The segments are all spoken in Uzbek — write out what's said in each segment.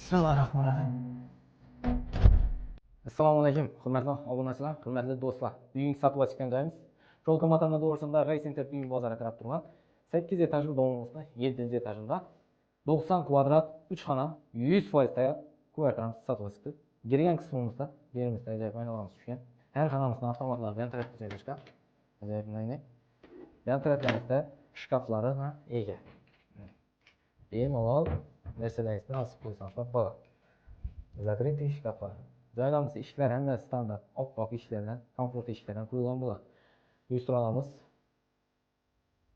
Bismillahirrohmanirrohim. Assalomu alaykum, hurmatli obunachilar, hurmatli do'stlar. Bugungi sotuvga chiqqan joyimiz Sholka to'g'risida Ray Center buyum bozori qarab turgan 8 etajli domimizda 7-etajida 90 kvadrat 3 xona 100% tayyor kvartiramiz sotuvga chiqdi. Girgan qismimizda yerimizda ajoyib aynalarimiz tushgan. Har xonamizda avtomatlar bilan tarafga joylashgan. Ajoyib ayna. Yan taraflarimizda shkaflari ega. Bemalol narsalarni osib qo'ysangiz bo'ladi. Закрытый shkaflar. Joylarimiz eshiklar hammasi standart, oppoq eshiklardan, komfort eshiklardan qo'yilgan bo'ladi. Lyustralarimiz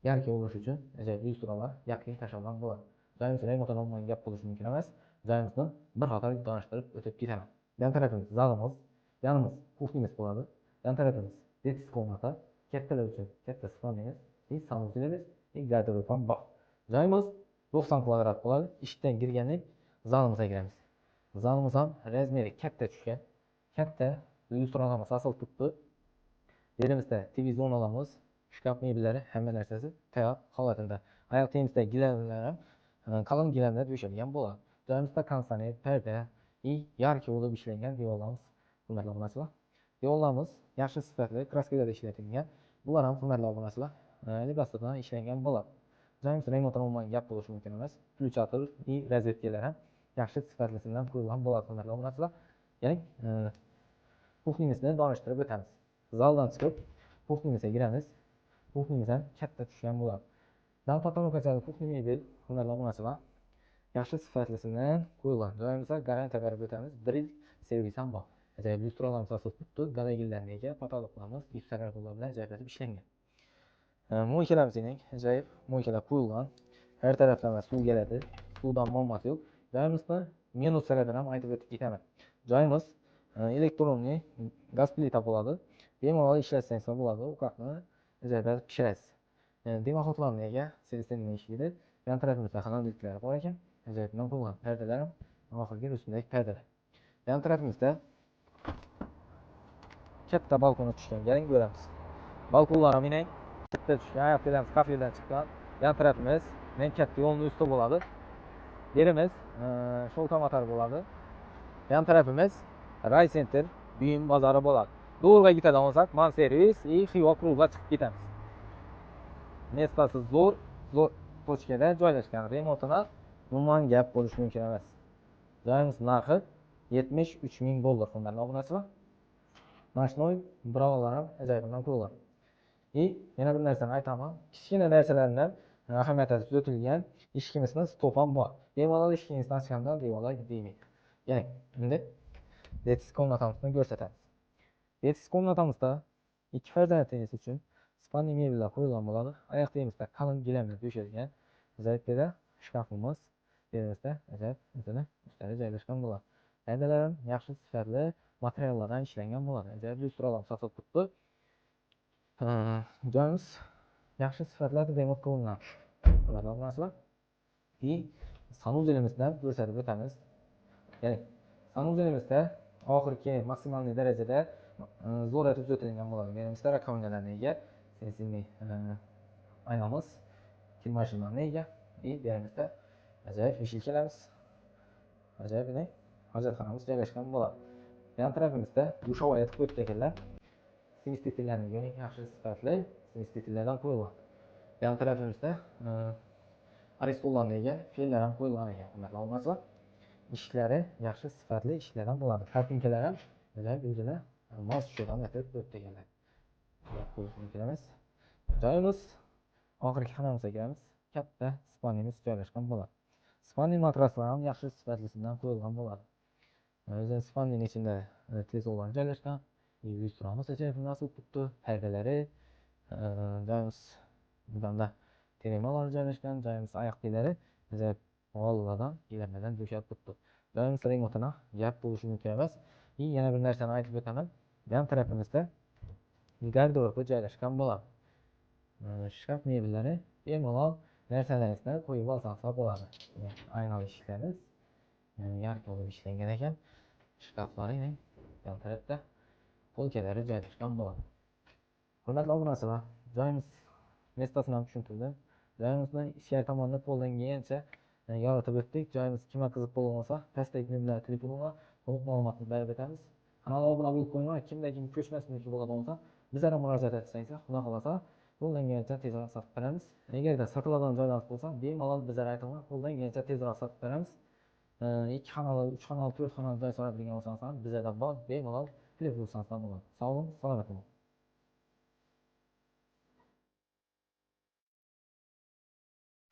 yarki bo'lishi uchun ajoyib lyustralar yaqin tashlangan bo'ladi. Joyimiz remontdan umuman gap bo'lishi mumkin emas. Joyimizni bir qator tanishtirib o'tib ketaman. Yan tarafimiz zalimiz, yanimiz kuxnyamiz bo'ladi. Yan tarafimiz детский комната, kattalar uchun katta спальня miz, и санузел imiz, и garderob ham bor. Joyimiz 90 kvadrat bo'ladi. Eshikdan kirgandan zalimizga kiramiz. Zalimiz ham razmeri katta tushgan. Katta lyustralarimiz asil turibdi. Yerimizda TV zonalarimiz, shkaf mebellari, hamma narsasi tayyor holatida. Oyoq tagimizda gilamlar ham qalin gilamlar to'shalgan bo'ladi. Joyimizda konditsioner, parda и яркий bo'lib ishlangan devorlarimiz, hurmatli obunachilar. Devorlarimiz yaxshi sifatli kraskalarda ishlatilgan. Bular ham, hurmatli obunachilar, alebastr ishlangan bo'ladi. Joyimiz remontdan umuman gap bo'lishi mumkin emas. Включатель и rozetkalar ham yaxshi sifatlisidan qo'yilgan bo'ladi, hurmatli obunachilar. Ya'ni kuxnyamizni tanishtirib o'tamiz. Zaldan chiqib kuxnyamizga kiramiz. Kuxnyamiz ham katta tushgan bo'ladi. Dam потолок kuxnya mebel, hurmatli obunachilar, yaxshi sifatlisidan qo'yilgan. Joyimizga garantiya berib o'tamiz. 1 yil servis ham bor. Ajoyib lyustralarimiz asil turibdi. Galagillarga ega, потолок larimiz gipskartonlar bilan ajoyib ishlangan. Мойка larimiz ajoyib мойка lar qo'yilgan. Har tarafdan suv keladi. Suvdan muammosi yo'q. Joyimizni minuslarini ham aytib o'tib ketaman. Joyimiz электронный gaz plita bo'ladi. Bemalol ishlatsangiz ham bo'ladi. Ovqatni ajoyib pishirasiz. Дымоход larni ega, sistemani ishlaydi. Yon tarafimizda холодильник lari bor ekan. Ajoyib qo'yilgan pardalar ham oxirgi rusumdagi pardalar. Yon tarafimizda katta balkoni tushgan. Keling, ko'ramiz. Balkonlar ham katta tushgan. Oyoq kelamiz, kafeldan chiqqan. Yon tarafimiz men katta yo'lning usti bo'ladi. Yerimiz Sholka bo'ladi. Yon tarafimiz Ray Center buyum bozori bo'ladi. To'g'riga ketadigan bo'lsak, Man servis и Xiva круг ga chiqib ketamiz. Место si zo'r, zo'r точка da joylashgan. Remontini umuman gap bo'lishi mumkin emas. Joyimiz narxi 73 ming dollar, hurmatli obunachilar. Ночной bravalar ham ajoyib qo'yilgan. И yana bir narsani aytaman. Kichkina narsalardan ahamiyati tuzatilgan eshigimizni stop ham bor. Bemalol eshigingizni ochganda devorlar tegmaydi. Ya'ni endi детский комната mizni ko'rsatamiz. Детский комната mizda ikki farzandingiz uchun спальный mebellar qo'yilgan bo'ladi. Oyoq tagimizda qalin gilamlar to'shalgan. Ajoyib shkafimiz yerimizda ajoyib o'zini ustlari joylashgan bo'ladi. Pardalar ham yaxshi sifatli materiallardan ishlangan bo'ladi. Ajoyib lyustralar sotilib turibdi. Joyimiz yaxshi sifatli remont qilingan. Hurmatli obunachilar. И санузел imizni ham ko'rsatib o'tamiz. Ya'ni санузел imizda oxirgi maksimalniy darajada zo'r etib tuzatilgan bo'ladi. Yerimizda раковина larga ega, сенсорный aynamiz, kir mashinalarga ega и yerimizda ajoyib вешалка larimiz, ajoyib hojatxonamiz joylashgan bo'ladi. Yon tarafimizda dushovая etib qo'yibdi ekanlar. Смеситель larni yaxshi sifatli смеситель lardan qo'yilgan. Yon tarafimizda Aristonlarga ega fenlar ham qo'yilgan ekan, hurmatli obunachilar. Eshiklari yaxshi sifatli eshiklardan bo'ladi. Kartinkalar ham ajoyib o'zini mos tushadigan etib qo'yibdi ekanlar. Qo'yish mumkin emas. Joyimiz oxirgi xonamizga kiramiz. Katta спальня miz joylashgan bo'ladi. Спальный matraslar ham yaxshi sifatlisidan qo'yilgan bo'ladi. O'zini спальня ning ichida televizorlar joylashgan. Lyustramiz ajoyib nasib turibdi. Pardalari, joyimiz bunda termalar joylashgan, joyimiz oyoq taglari ajoyib g'ollardan, gilamlardan to'shalib turibdi. Joyimiz remontini gap bo'lishi mumkin emas. И yana bir narsani aytib o'taman. Yon tarafimizda garderobi joylashgan bo'ladi. Shkaf mebellari bemalol narsalarni qo'yib olsangiz bo'ladi. Aynali eshiklarimiz яркий bo'lib ishlangan ekan. Shkaflari yon tarafda polkalari joylashgan bo'ladi. Hurmatli obunachilar, joyimiz место sini ham tushuntirdim. Joyimizni ichkari tomonida qo'ldan kelgancha Yoritib o'tdik. Joyimiz kimga qiziq bo'lgan bo'lsa, pastdagi nomerlar telefonga to'liq ma'lumotni berib o'tamiz. Kanalga obuna bo'lib qo'yinglar. Kimda kim ko'chmas mulki bo'lgan bo'lsa, bizlarga murojaat etsangizlar, xudo xohlasa, qo'ldan kelgancha tezroq sotib beramiz. Agarda sotiladigan joylar bo'lsa, bemalol bizlarga aytinglar, qo'ldan kelgancha tezroq sotib beramiz. 2 xonali, 3 xonali, 4 xonali joy so'raydigan bo'lsangiz ham bizlarda bor, bemalol telefon qilsangiz ham bo'ladi. Sog' bo'ling, salomat bo'ling.